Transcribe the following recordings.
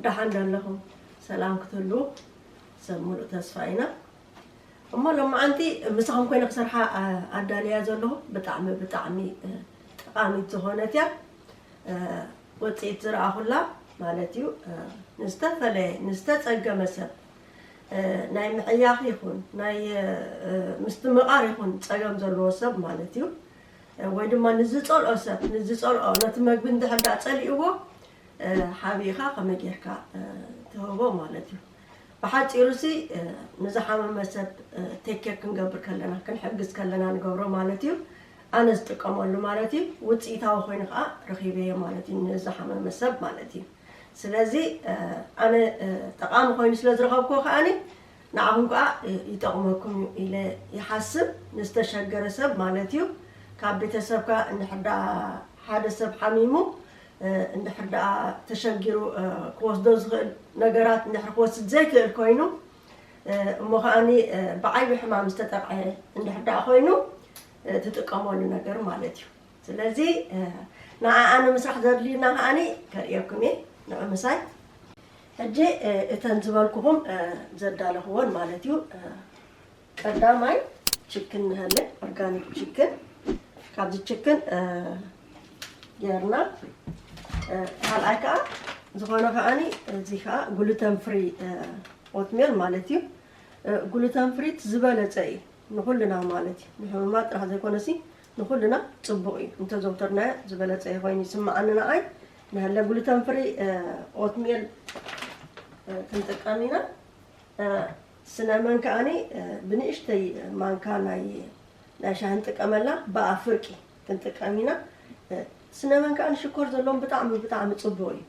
ደሓን ዘለኹም? ሰላም ክትህሉ ሰብ ሙሉእ ተስፋ ኢና። እሞ ሎማዓንቲ ምሳኹም ኮይነ ክሰርሓ፣ ኣ-፣ ኣዳልያ ዘለኹ ብጣዕሚ፣ ብጣዕሚ፣ እ፣ ጠቓሚት ዝኾነት እያ። እ፣ ውፅኢት ዝረኣኹላ ማለት እዩ። እ፣ ንዝተፈለየ፣ ንዝተፀገመ ሰብ፣ እ፣ ናይ ምዕያኽ ይኹን፣ ናይ፣ እ፣ ምስትምቓር ይኹን ፀገም ዘለዎ ሰብ ማለት እዩ። እ፣ ወይ ድማ ንዝፀልኦ ሰብ፣ ንዝፀልኦ፣ ነቲ መግቢ እንድሕር ደኣ ፀሊእዎ፣ እ፣ ሓቢእኻ ከመይ ጌርካ፣ እ፣ ትህቦ ማለት እዩ። ብሓጺሩሲ፣ እ፣ ንዝሓመመ ሰብ፣ እ፣ ቴክ ኬር ክንገብር ከለና፣ ክንሕግዝ ከለና ንገብሮ ማለት እዩ። ኣነ ዝጥቀመሉ ማለት እዩ። ውጽኢታዊ ኮይኑ ከኣ ረኺበዮ ማለት እዩ፣ ንዝሓመመ ሰብ ማለት እዩ። ስለዚ፣ እ፣ ኣነ፣ እ፣ ጠቓሚ ኮይኑ ስለ ዝረኸብኩዎ ከኣኒ፣ ንዓኹም ከኣ፣ እ፣ ይጠቕመኩም እዩ ኢለ ይሓስብ። ንዝተሸገረ ሰብ ማለት እዩ። ካብ ቤተሰብካ እንድሕር ደኣ ሓደ ሰብ ሓሚሙ፣ እ፣ እንድሕር ደኣ ተሸጊሩ፣ እ፣ ክወስዶ ዝኽእል ነገራት እንድሕር ክወስድ ዘይክእል ኮይኑ፣ እ፣ እሞ ከኣኒ፣ እ፣ ብዓቢ ሕማም ዝተጠቕዐ እንድሕር ደኣ ኮይኑ፣ እ፣ ትጥቀመሉ ነገር ማለት እዩ። ስለዚ፣ እ፣ ንዓ ኣነ ምስራሕ ዘድልዩና ከኣኒ ከርእየኩም እየ፣ ንዑ ምሳይ። ሕጂ፣ እ፣ እተን ዝበልኩኹም፣ እ፣ ዘዳለኽዎን ማለት እዩ። እ፣ ቀዳማይ ችክን ንሃለ፣ ኦርጋኒክ ችክን። ካብዚ ችክን፣ እ፣ ጌርና፣ እ፣ ካልኣይ ከኣ ዝኾነ ከኣኒ፣ እዚ ከኣ ግሉተን ፍሪ፣ እ፣ ኦትሜል ማለት እዩ። እ፣ ግሉተን ፍሪ እቲ ዝበለጸ እዩ ንኹልና ማለት እዩ። ንሕሙማት ጥራሕ ዘይኮነሲ ንኹልና ጽቡቕ እዩ። እንተዘውተርናዮ ዝበለጸ ኮይኑ ይስምዓኒ ንዓይ። ንሃለ ግሉተን ፍሪ፣ እ፣ ኦትሜል፣ እ፣ ክንጥቀም ኢና። እ፣ ስነመን ከኣኒ፣ እ፣ ብንእሽተይ ማንካ ናይ፣ ናይ ሻሂ ንጥቀመላ፣ ብኣ ፍርቂ ክንጥቀም ኢና። እ፣ ስነመን ከኣኒ ሽኮር ዘለዎም ብጣዕሚ፣ ብጣዕሚ ጽቡቕ እዩ።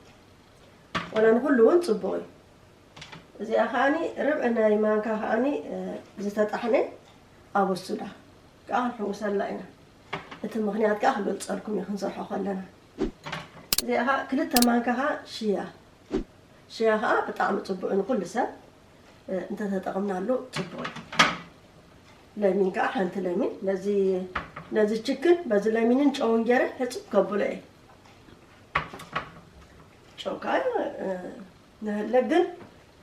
ወላ ንኹሉ እውን ጽቡቕ እዩ። እዚኣ ከኣኒ ርብዒ ናይ ማንካ ከኣኒ፣ እ፣ ዝተጣሕነ ኣበሱዳ ከኣ ክንሕውሰላ ኢና። እቲ ምኽንያት ከኣ ክገልጸልኩም እዩ ክንሰርሖ ከለና። እዚኣ ከኣ ክልተ ማንካ ከኣ ሽያ። ሽያ ከኣ ብጣዕሚ ጽቡቕ እዩ ንኹሉ ሰብ፣ እ፣ እንተተጠቕምናሉ ጽቡቕ እዩ። ለሚን ከኣ ሓንቲ ለሚን ነዚ፣ ነዚ ችክን በዚ ለሚንን ጨውን ገይረ ሕጽብ ከብሎ እየ። ጨው ከኣ፣ እ፣ ንህለ ግን፣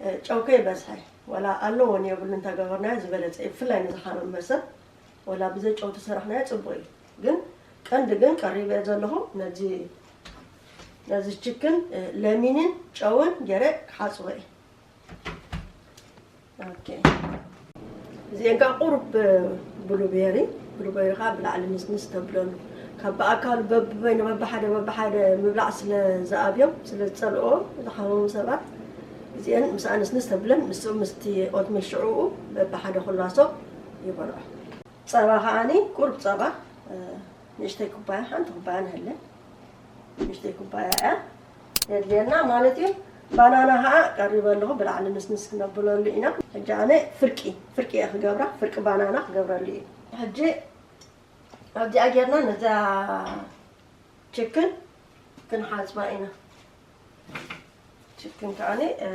እ፣ ጨው ከይበዝሐ፣ ወላ ኣለዎን የብሉን እንተገበርናዮ ዝበለጸ እዩ። ብፍላይ ንዝሓመመ ሰብ፣ ወላ ብዘይ ጨው ተሰራሕናዮ ጽቡቕ እዩ። ግን ቀንዲ ግን ቀሪበ ዘለኹ ነዚ፣ ነዚ ችክን፣ እ፣ ለሚንን ጨውን ገይረ ክሓጽቦ እየ። ኦኬ። እዚአን ከዓ ቁሩብ ብሉቤሪ፣ ብሉቤሪ ከዓ ብላዕሊ ንስንስ ተብለሉ። ካብ ብኣካል በብበይኑ በብሓደ በብሓደ ምብላዕ ስለ ዝኣብዮም፣ ስለ ዝጸልኦ ዝሓመሙ ሰባት፣ እዚአን ምስኣ ንስንስ ተብለን፣ ምስኡ ምስቲ ኦትሜል ሽዕኡ በብሓደ ኩላሶ ይበልዖ። ጸባ ከዓኒ ቁሩብ ጸባ፣ እ፣ ንእሽተይ ኩባያ፣ ሓንቲ ኩባያ ንህለ። ንእሽተይ ኩባያ እያ የድልየና ማለት እዩ። ባናና ከዓ ቀሪበ ኣለኹ፣ ብላዕሊ ንስንስ ክነብለሉ ኢና። ሕጂ ኣነ ፍርቂ፣ ፍርቂ እየ ክገብራ፣ ፍርቂ ባናና ክገብረሉ እዩ። ሕጂ ኣብዚኣ ጌርና ነዛ ችክን ክንሓጽባ ኢና። ችክን ከዓኒ፣ እ፣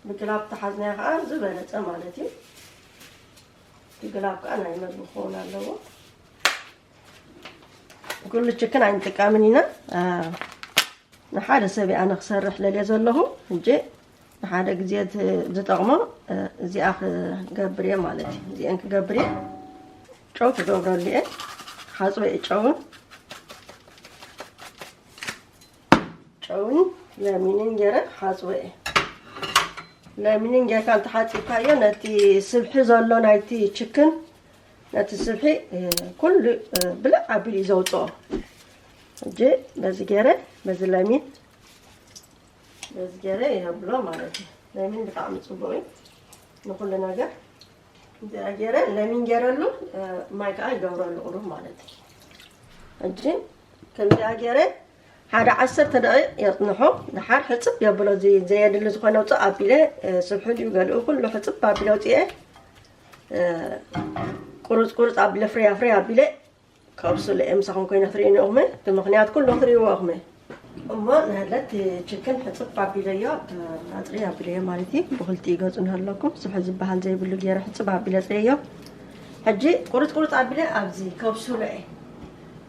ብግላብ ተሓዝናዮ ከዓ ዝበለጸ ማለት እዩ። እቲ ግላብ ከዓ ናይ መግቢ ክኸውን ኣለዎ። ኩሉ ችክን ኣይንጥቀምን ኢና። እ፣ ንሓደ ሰብ እየ ኣነ ክሰርሕ ለልየ ዘለኹ። ሕጂ ንሓደ ግዜ ዝ-፣ ዝጠቕሞ፣ እ፣ እዚኣ ክገብር እየ ማለት እዩ። እዚአን ክገብር እየ። ጨው ክገብረሉ እየ። ክሓጽቦ እየ ጨውን። ጨውን ለሚንን ገይረ ክሓጽቦ እየ። ለሚንን ጌርካ እንተሓጺብካዮ ነቲ ስብሒ ዘሎ ናይቲ ችክን፣ ነቲ ስብሒ፣ እ፣ ኩሉ፣ እ፣ ብልዕ ኣቢሉ እዩ ዘውጽኦ። ሕጂ በዚ ገይረ፣ በዚ ለሚን፣ በዚ ገይረ የብሎ ማለት እዩ። ለሚን ብጣዕሚ ጽቡቕ እዩ ንኹሉ ነገር። ከምዚኣ ገይረ ለሚን ገይረሉ፣ እ፣ ማይ ከዓ ይገብረሉ ቁሩብ ማለት እዩ። ሕጂ ከምዚኣ ገይረ ሓደ ዓሰርተ ደቂቕ የጽንሖ። ድሓር ሕጽብ የብሎ፣ እዚ ዘየድሊ ዝኾነ ውፅእ ኣቢለ፣ እ፣ ስብሒ ድዩ ገሊኡ ኩሉ ሕጽብ ኣቢለ ኣውፅኤ፣ እ፣ ቁሩፅ ቁሩፅ ኣቢለ ፍርያ ፍርያ ኣቢለ ከብስሎ እየ። ምሳኹም ኮይነ ክትርእዩኒ ኢኹም፣ እቲ ምኽንያት ኩሉ ክትርእይዎ ኢኹም። እሞ ንህለት ችክን ሕጽብ ኣቢለዮ፣ ኣጽሪ ኣቢለዮ ማለት እዩ። ብኽልቲኡ ገጹ ንሃለኩም፣ ስብሒ ዝበሃል ዘይብሉ ገይረ ሕጽብ ኣቢለ ኣጽርየዮ። ሕጂ ቁርጽ ቁርጽ ኣቢለ ኣብዚ ከብስሎ እየ።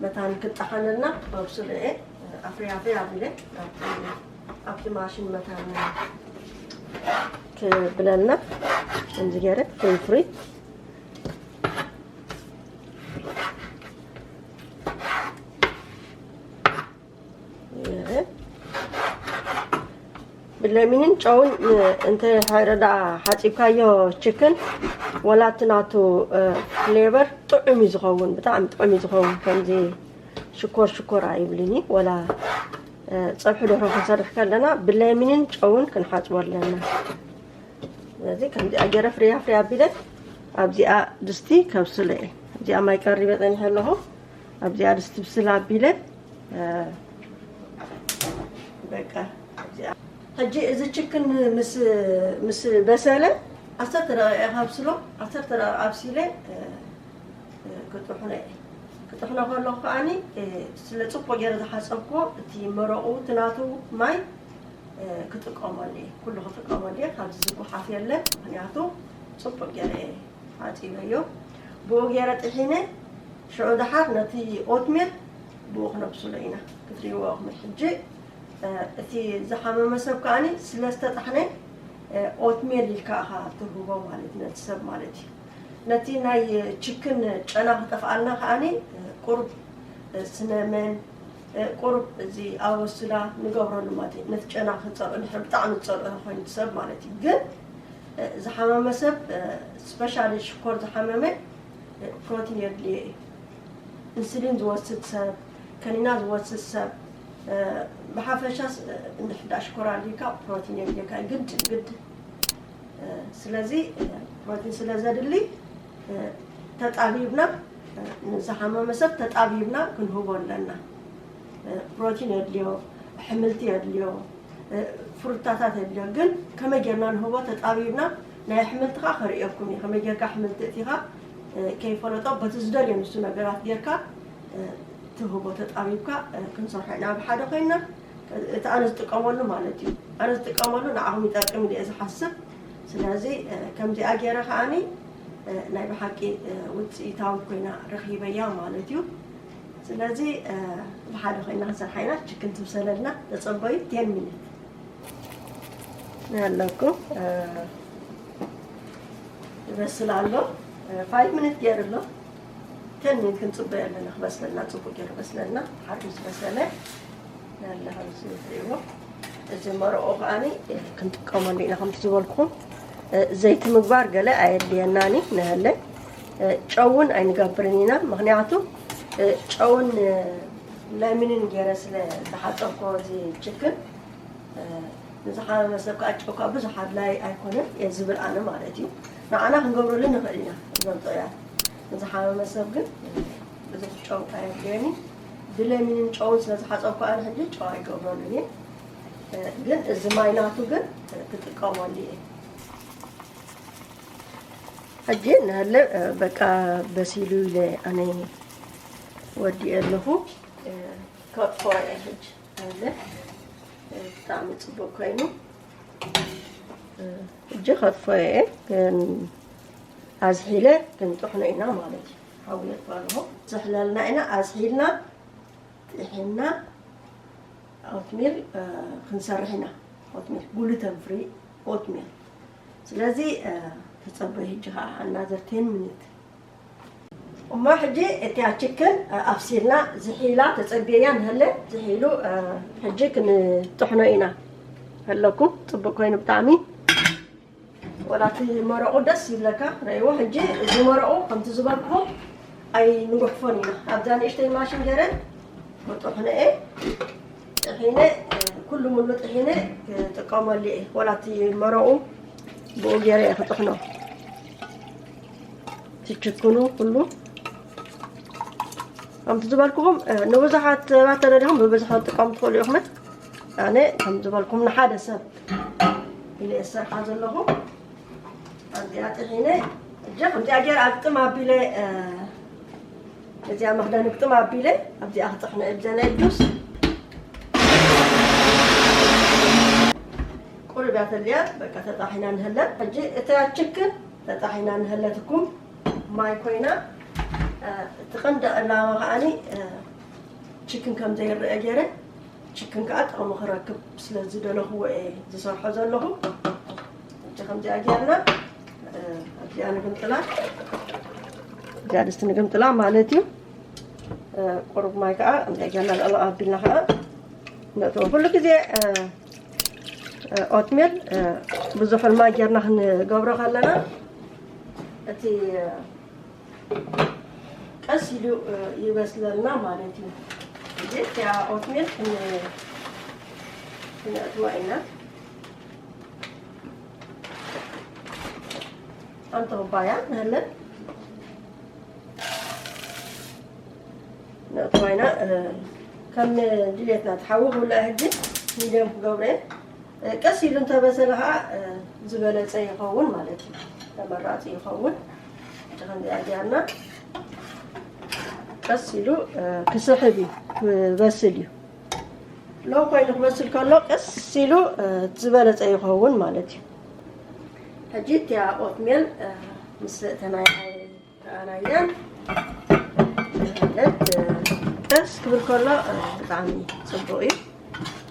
መታን ክጠሓነልና ከብስሎ እየ። ኣፍሪ ኣፍሪ ኣቢለ ኣብቲ፣ ኣብቲ ማሽን መታን ክብለልና ከምዚ ገይረ ፍሪ ፍሪ ገይረ ብለሚንን ጨውን እንተ ሓረዳ ሓፂብካዮ ችክን ወላ እቲ ናቱ ፍሌቨር ጥዑም እዩ ዝኸውን፣ ብጣዕሚ ጥዑም እዩ ዝኸውን። ከምዚ ሽኮር ሽኮር ኣይብልን እዩ። ወላ እ፣ ፀብሒ ደርሆ ክንሰርሕ ከለና ብለሚንን ጨውን ክንሓፅቦ ኣለና። ስለዚ ከምዚኣ ገይረ ፍርያ ፍርያ ኣቢለ ኣብዚኣ ድስቲ ከብስሎ እየ። ኣብዚኣ ማይ ቀሪበ ፀኒሐ ኣለኹ። ኣብዚኣ ድስቲ ብስል ኣቢለ እ፣ በቃ ኣብዚኣ ሕጂ እዚ ችክን ምስ ምስ በሰለ ዓሰርተ ደቂቃ ከብስሎ። ዓሰርተ ደቂቃ ኣብሲለ እ፣ ክጥሕኖ እየ። ክጥሕኖ ከለኹ ከዓኒ ስለ ፅቡቅ ገይረ ዝሓፀብኩዎ እቲ መረቁ እቲ ናቱ ማይ ክጥቀመሉ እየ። ኩሉ ክጥቀመሉ እየ። ካብዚ ዝጉሓፍ የለን። ምክንያቱ ፅቡቅ ገይረ እየ ሓፂበዮ። ብኡ ገይረ ጥሒነ ሽዑ ደሓር ነቲ ኦትሜል ብኡ ክነብስሎ ኢና። ክትሪእዎ ኢኹም ሕጂ። እቲ ዝሓመመ ሰብ ከዓኒ ስለ ዝተጣሕነ ኦትሜል ኢልካ ኢኻ ትህቦ ማለት እዩ ነቲ ሰብ ማለት እዩ። ነቲ ናይ ችክን ጨና ክጠፍኣልና ከዓኒ ቁሩብ ስነመን ቁሩብ እዚ ኣወስላ ንገብረሉ ማለት እዩ። ነቲ ጨና ክፀልኦ ድሕሪ ብጣዕሚ ዝፀልኦ ኮይኑ ሰብ ማለት እዩ። ግን ዝሓመመ ሰብ ስፔሻሊ ሽኮር ዝሓመመ ፕሮቲን የድልዮ እዩ። ኢንሱሊን ዝወስድ ሰብ፣ ከኒና ዝወስድ ሰብ፣ ብሓፈሻ እንድሕዳ ሽኮር ኣልዩካ ፕሮቲን የድልየካ ግድ ግድ። ስለዚ ፕሮቲን ስለ ዘድሊ ተጣቢብና ንዝሓመመ ሰብ ተጣቢብና ክንህቦ ኣለና። ፕሮቲን የድልዮ፣ ኣሕምልቲ የድልዮ፣ ፍሩታታት የድልዮ። ግን ከመይ ጌርና ንህቦ ተጣቢብና ናይ ኣሕምልቲ ኸዓ ከርእየኩም እየ። ከመይ ጌርካ ኣሕምልቲ እቲኻ ከይፈለጦ በቲ ዝደልዮ ንሱ ነገራት ጌርካ ትህቦ ተጣቢብካ ክንሰርሖ ኢና ብሓደ ኮይና። እቲ ኣነ ዝጥቀመሉ ማለት እዩ። ኣነ ዝጥቀመሉ ንዓኹም ይጠቅም ኢለ እየ ዝሓስብ። ስለዚ ከምዚኣ ገይረ ከዓኒ ናይ ብሓቂ ውፅኢታዊት ኮይና ረኺበያ ማለት እዩ። ስለዚ ብሓደ ኮይና ክንሰርሓ ኢና። ችክን ትብሰለልና ተፀበዩ። ቴን ሚኒት ኣለኩ ይበስል ኣሎ። ፋይቭ ሚኒት ገይሩ ኣሎ። ቴን ሚኒት ክንፅበዮ ኣለና ክበስለልና፣ ፅቡቅ ገይሩ በስለልና። ሓር ምስ በሰለ ያለ ከምዚ ትሪእዎ እዚ መረቆ ከዓኒ ክንጥቀመሉ ኢና። ከምቲ ዝበልኩኹም ዘይቲ ምግባር ገለ ኣየድልየናኒ ንሀለ ጨውን ኣይንገብርን ኢና። ምክንያቱ ጨውን ለሚንን ገይረ ስለ ዝሓፀብኮ እዚ ችክን ንዝሓመመ ሰብ ከዓ ጨው ከዓ ብዙሕ ኣድላይ ኣይኮነን እየ ዝብል ኣነ ማለት እዩ። ንዓና ክንገብረሉ ንኽእል ኢና እዞም ጥዑያት። ንዝሓመመ ሰብ ግን ብዙሕ ጨው ኣየድልየኒ። ብለሚንን ጨውን ስለ ዝሓፀብኩ ኣነ ሕጂ ጨው ኣይገብረሉን እየ። ግን እዚ ማይ ናቱ ግን ክጥቀመሉ እየ። ሕጂ ንሀለ በቃ በሲሉ ኢለ ኣነ ወዲኤ ኣለኹ። ከጥፎ እየ ሕጂ። ኣለ ብጣዕሚ ፅቡቅ ኮይኑ ሕጂ ከጥፎ እየ። ግን ኣዝሒለ ክንጥሕኖ ኢና ማለት እዩ። ሓዊ የጥፋልኹ ዝሕለልና ኢና። ኣዝሒልና ጥሒና ኦትሚል ክንሰርሕ ኢና። ኦትሚል ግሉተን ፍሪ ኦትሚል። ስለዚ ተፀበይ ሕጂ ከዓ ኣናዘር ቴን ሚኒት። እሞ ሕጂ እቲያ ችክን ኣብሲልና ዝሒላ ተፀብየያ ንሀለ ዝሒሉ ሕጂ ክንጥሕኖ ኢና። ኣለኩም ፅቡቅ ኮይኑ ብጣዕሚ ወላ እቲ መረቁ ደስ ይብለካ። ረእይዎ ሕጂ እዚ መረቁ ከምቲ ዝበልኩ ኣይንጉሕፎን ኢና። ኣብዛ ንእሽተይ ማሽን ገይረ ክጥሕኖ እየ። ጥሒነ ኩሉ ሙሉ ጥሒነ ክጥቀመሉ እየ። ወላ እቲ መረቁ ብኡ ገይረ እየ ክጥሕኖ። ትችክኑ ኩሉ ከምቲ ዝበልኩኹም ንብዙሓት ሰባት ተደሊኹም ብብዝሒ ክትጥቀሙ ትኽእሉ ኢኹም። ኣነ ከም ዝበልኩም ንሓደ ሰብ ኢለ እየ ዝሰርሓ ዘለኹ። ኣብዚኣ ጥሒነ እጀ ከምዚኣ ገይረ ኣግጥም ኣቢለ እዚኣ መኽደን ግጥም ኣቢለ ኣብዚኣ ክጥሕነ እብዘ ናይ ጁስ ቁሩብ እያ ተልያ በቃ ተጣሒና ንህለን። ሕጂ እታ ችክን ተጣሒና ንህለትኩም ማይ ኮይና እቲ ቀንዲ ዕላማ ከዓኒ ችክን ከም ዘይረአ ገይረ ችክን ከዓ ጥቕሚ ክረክብ ስለ ዝደለኹዎ እየ ዝሰርሖ ዘለኹ። እጂ ከምዚኣ ጌርና ኣብዚኣ ንግምጥላ። እዚኣ ድስቲ ንግምጥላ ማለት እዩ። ቁሩብ ማይ ከዓ ከምዚኣ ጌርና ልዕሊ ኣቢልና ከዓ ነእትዎ። ኩሉ ግዜ ኦትሜል ብዙሕ ማይ ጌርና ክንገብሮ ከለና እቲ ቀስ ኢሉ ይበስለልና ማለት እዩ። እዚ እቲኣ ኦትሜል ክነእትዋ ኢና። ሓንቲ ኩባያ ንህለን ነእትዋ ኢና። ከም ድሌትና ትሓዊ ክብላ ሕጂ ሚድዮም ክገብረ ቀስ ኢሉ እንተበሰለ ከዓ ዝበለፀ ይኸውን ማለት እዩ። ተመራፂ ይኸውን። ከምዚኣ ጌርና ቀስ ኢሉ ክስሕብ እዩ፣ ክበስል እዩ። ሎ ኮይኑ ክበስል ከሎ ቀስ ኢሉ ዝበለፀ ይኸውን ማለት እዩ። ሕጂ እቲኣ ኦትሜል ምስ ተናይ ኣናያን ማለት ቀስ ክብል ከሎ ብጣዕሚ ፅቡቅ እዩ።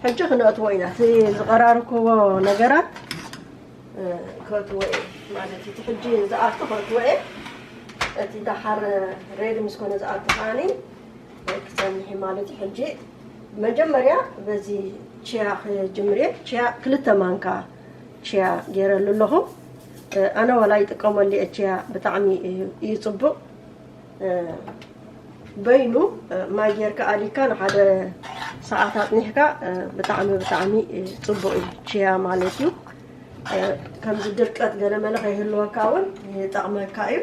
ሕጂ ክነእትዎ ኢና እቲ ዝቀራርክዎ ነገራት ከእትዎ እየ ማለት እዩ። እቲ ሕጂ ዝኣቱ ከእትዎ እየ። እቲ ደሓር ሬዲ ምስ ኮነ ዝኣቱ ከዓኒ ክፀንሕ እዩ ማለት እዩ። ሕጂ መጀመርያ በዚ ቺያ ክጅምር እየ። ቺያ ክልተ ማንካ ቺያ ገይረሉ ኣለኹ። ኣነ ዋላ ይጥቀመሉ እየ ቺያ ብጣዕሚ እዩ እዩ ፅቡቅ። በይኑ ማይ ጌርካ ኣሊካ ንሓደ ሰዓት ኣፅኒሕካ ብጣዕሚ ብጣዕሚ ፅቡቅ እዩ ቺያ ማለት እዩ። ከምዚ ድርቀት ገለመለ ከይህልወካ እውን ይጠቅመካ እዩ።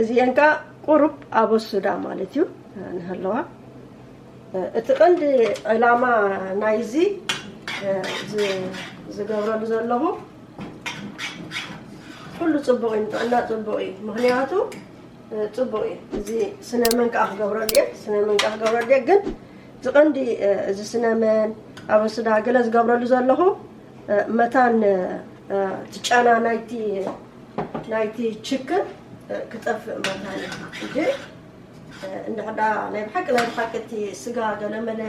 እዚአን ከዓ ቁሩብ ኣበሱዳ ማለት እዩ ንህለዋ። እቲ ቀንዲ ዕላማ ናይዚ ዝገብረሉ ዘለኹ ኩሉ ፅቡቅ እዩ፣ ንጥዕና ፅቡቅ እዩ። ምክንያቱ ፅቡቅ እዩ። እዚ ስነመን ከዓ ክገብረሉ እየ፣ ስነመን ከዓ ክገብረሉ እየ። ግን ዝቀንዲ እዚ ስነመን ኣበሱዳ ገለ ዝገብረሉ ዘለኹ መታን እቲ ጨና ናይቲ ናይቲ ችክን ክጠፍእ መታን እዩ እንጂ እንድሕዳ ናይ ብሓቂ ናይ ብሓቂ እቲ ስጋ ገለመለ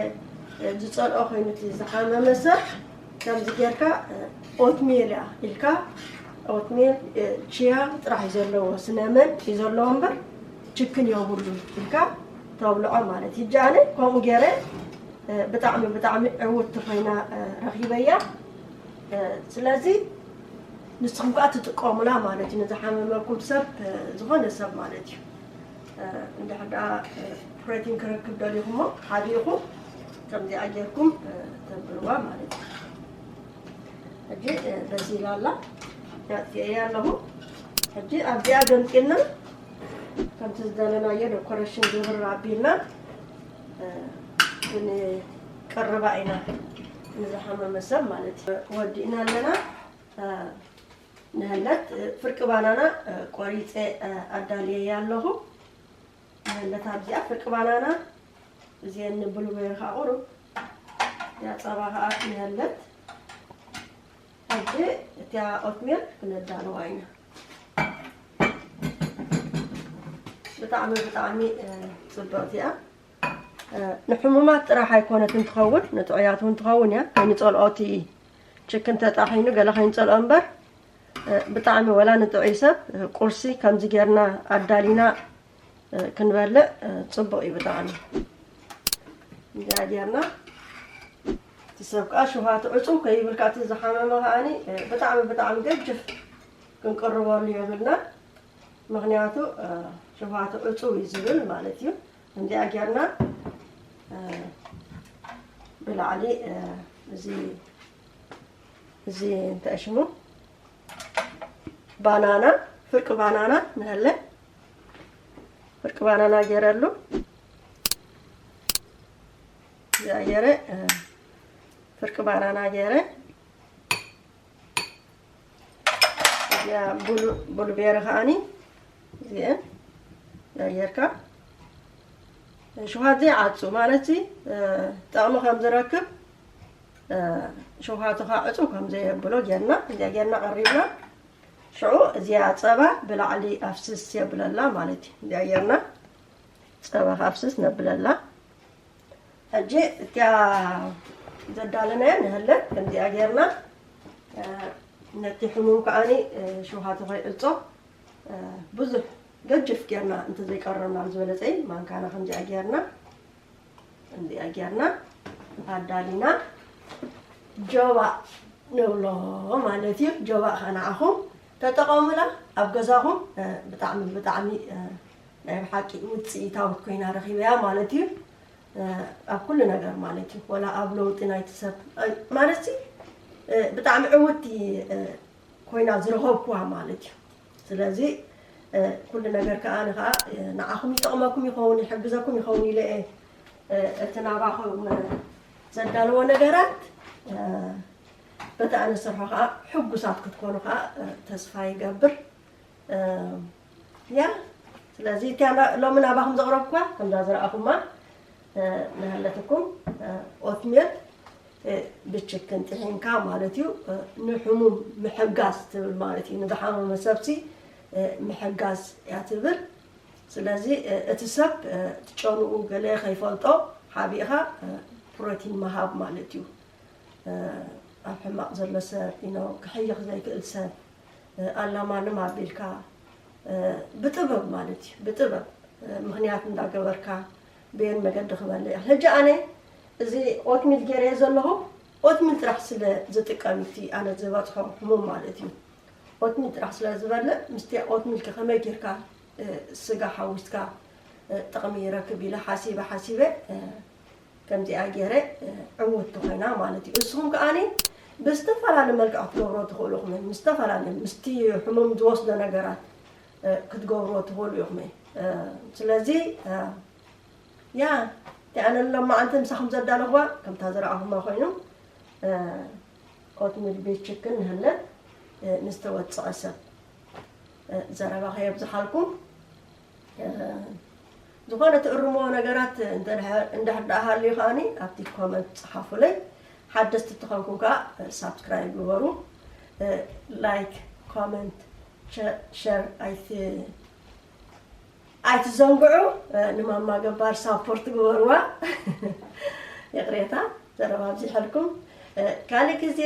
ዝፀልኦ ኮይኑ እቲ ዝሓመመ ሰብ ከምዚ ጌርካ ኦትሜል እያ ኢልካ ኦትሜል ቺያ ጥራሕ እዩ ዘለዎ፣ ስነመን እዩ ዘለዎ እምበር ችክን የብሉ ኢልካ ተብልዖ ማለት እዩ። ኣነ ከምኡ ገይረ ብጣዕሚ ብጣዕሚ ዕውቲ ኮይና ረኺበያ። ስለዚ ንስኹም ከዓ ትጥቀሙላ ማለት እዩ፣ ንዝሓመመኩም ሰብ፣ ዝኾነ ሰብ ማለት እዩ። እንድሕር ደኣ ፕሮቲን ክረክብ ደሊኹሞ ሓዲእኹም ከምዚኣ ጌርኩም ተብልዋ ማለት እዩ። ሕጂ በሲላ ኣላ፣ ኣጥፊኤያ ኣለኹ። ሕጂ ኣብዚኣ ገምጢልና ከምቲ ዝደለናዮ ደኮሬሽን ግብር ኣቢልና ክንቀርባ ኢና፣ ንዝሓመመ ሰብ ማለት እዩ። ወዲእና ኣለና። ንህለት ፍርቂ ባናና ቆሪፀ ኣዳልየያ ኣለኹ። ንህለት ኣብዚኣ ፍርቂ ባናና እዚአን ብሉቤሪ ከዓ ቁሩብ እዚኣ ፀባ ከዓ ንህለት። ሕጂ እቲኣ ኦትሜል ክነዳልዋ ኢና። ብጣዕሚ ብጣዕሚ ፅብቕቲ እያ። ንሕሙማት ጥራሕ ኣይኮነትን ትኸውን፣ ንጥዑያት እውን ትኸውን እያ። ከይንፀልኦ እቲ ችክን ተጣሒኑ ገለ ከይንፀልኦ እምበር ብጣዕሚ ወላ ንጥዑይ ሰብ ቁርሲ ከምዚ ጌርና ኣዳሊና ክንበልዕ ፅቡቕ እዩ ብጣዕሚ። እንዲያ ጌርና እቲ ሰብ ከዓ ሽውሃቱ ዕፁው ከይብል ከዓ እቲ ዝሓመመ ከዓኒ ብጣዕሚ ብጣዕሚ ገጅፍ ክንቅርበሉ የብልና። ምክንያቱ ሽውሃቱ ዕፁው እዩ ዝብል ማለት እዩ። እንዲኣ ጌርና ብላዕሊ እዚ እዚ እንታይ ሽሙ ባናና ፍርቂ ባናና ንህለ ፍርቂ ባናና ገይረሉ እዚኣ ገይረ ፍርቂ ባናና ገይረ እዚኣ ብሉ ብሉቤሪ ከዓኒ እዚአን ጌርካ ሽውሃት ዘይዓፁ ማለት እዚ ጠቕሚ ከም ዝረክብ ሽውሃቱ ከዓ ዕፁው ከም ዘየብሎ ጌርና እዚኣ ጌርና ቀሪብና ሽዑ እዚኣ ፀባ ብላዕሊ ኣፍስስ የብለላ ማለት እዩ። እዚኣ ጌርና ፀባ ኣፍስስ ነብለላ። ሕጂ እቲኣ ዘዳለናያ ንህለት ከምዚኣ ጌርና፣ እ፣ ነቲ ሕሙም ከኣኒ፣ እ፣ ሽውሃቱ ከይዕጾ፣ እ፣ ብዙሕ ገጅፍ ጌርና እንተዘይቀረብና ዝበለጸ እዩ። ማንካና ከምዚኣ ጌርና፣ ከምዚኣ ጌርና ኣዳሊና ጆባእ ንብሎ ማለት እዩ። ጆባእ ከኣ ንዓኹም ተጠቐሙላ ኣብ ገዛኹም። እ፣ ብጣዕሚ፣ ብጣዕሚ፣ እ፣ ናይ ብሓቂ ውጽኢታዊት ኮይና ረኺበያ ማለት እዩ። እ፣ ኣብ ኩሉ ነገር ማለት እዩ። ወላ ኣብ ለውጢ ናይቲ ሰብ፣ እ፣ ማለት ሲ፣ እ፣ ብጣዕሚ ዕውቲ፣ እ፣ ኮይና ዝረኸብኩዋ ማለት እዩ። ስለዚ፣ እ፣ ኩሉ ነገር ከኣ ንኸኣ፣ እ፣ ንዓኹም ይጠቕመኩም ይኸውን፣ ይሕግዘኩም ይኸውን ኢለ እየ፣ እ፣ እቲ ናባኹም፣ እ፣ ዘዳለዎ ነገራት፣ እ፣ በቲ ኣነ ዝሰርሖ ከኣ ሕጉሳት ክትኮኑ ከኣ፣ እ፣ ተስፋ ይገብር። እ፣ ያ፣ ስለዚ እቲኣ ና-፣ ሎሚ ናባኹም ዘቕረብኩዋ ከምዛ ዝረኣኹማ፣ እ፣ ናሃለትኩም፣ እ፣ ኦትሜል፣ እ፣ ብችክን ጥሒንካ ማለት እዩ። እ፣ ንሕሙም ምሕጋዝ ትብል ማለት እዩ። ንዝሓመመ ሰብሲ፣ እ፣ ምሕጋዝ እያ ትብል። ስለዚ፣ እ፣ እቲ ሰብ፣ እ፣ እቲ ጨንኡ ገለ ከይፈልጦ ሓቢእኻ፣ እ፣ ፕሮቲን ምሃብ ማለት እዩ። እ፣ ኣብ ሕማቕ ዘሎ ሰብ፣ you know፣ ክሕይኽ ዘይክእል ሰብ፣ እ፣ ኣላማንም ኣቢልካ፣ እ፣ ብጥበብ ማለት እዩ። ብጥበብ፣ እ፣ ምኽንያት እንዳገበርካ በየን መገዲ ክበልዕ። ሕጂ ኣነ እዚ ኦትሚል ገይረዮ ዘለኹ፣ ኦትሚል ጥራሕ ስለ ዝጥቀም እቲ ኣነ ዝበጽሖ ሕሙም ማለት እዩ። ኦትሚል ጥራሕ ስለ ዝበልዕ፣ ምስቲ ኦትሚልከ ከመይ ጌርካ፣ እ፣ ስጋ ሓዊስካ፣ እ፣ ጥቕሚ ይረክብ ኢለ ሓሲበ፣ ሓሲበ፣ እ፣ ከምዚኣ ገይረ፣ እ፣ ዕውትቲ ኮይና ማለት እዩ። እስኹም ከኣኒ ብዝተፈላለየ መልክዕ ክትገብሮ ትኽእሉ ኢኹም። ምስ ዝተፈላለየ፣ ምስቲ ሕሙም ዝወስዶ ነገራት፣ እ፣ ክትገብሮ ትኽእሉ ኢኹም። እ፣ ስለዚ፣ እ፣ ያ፣ እቲ ኣነ ሎማዓንቲ ምሳኹም ዘዳለኹዋ ከምታ ዝረኣኹማ ኮይኑ፣ እ፣ ኦትሚል ቤት ችክን ንህለት፣ እ፣ ንዝተወጸቐ ሰብ፣ እ፣ ዘረባ ከየብዝሓልኩም፣ እ፣ ዝኾነ ትእርምዎ ነገራት እንተ ድሐ-፣ እንድሕር ደኣ ሃልዩ ከኣኒ ኣብቲ ኮመንት ጸሓፉለይ። ሓደስቲ እትኾንኩም ከኣ፣ እ፣ ሳብስክራይብ ግበሩ። እ፣ ላይክ፣ ኮመንት፣ ሸ-፣ ሸር ኣይት-፣ ኣይትዘንግዑ። እ፣ ንማማ ገባር ሳፖርት ግበርዋ። ይቕሬታ፣ ዘረባ ኣብዚሐልኩም። እ፣ ካልእ ግዜ፣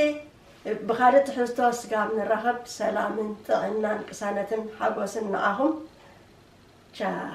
እ፣ ብኻልእ ትሕዝቶ ስጋብ ንራኸብ፣ ሰላምን ጥዕናን ቅሳነትን ሓጎስን ንዓኹም። ቻው።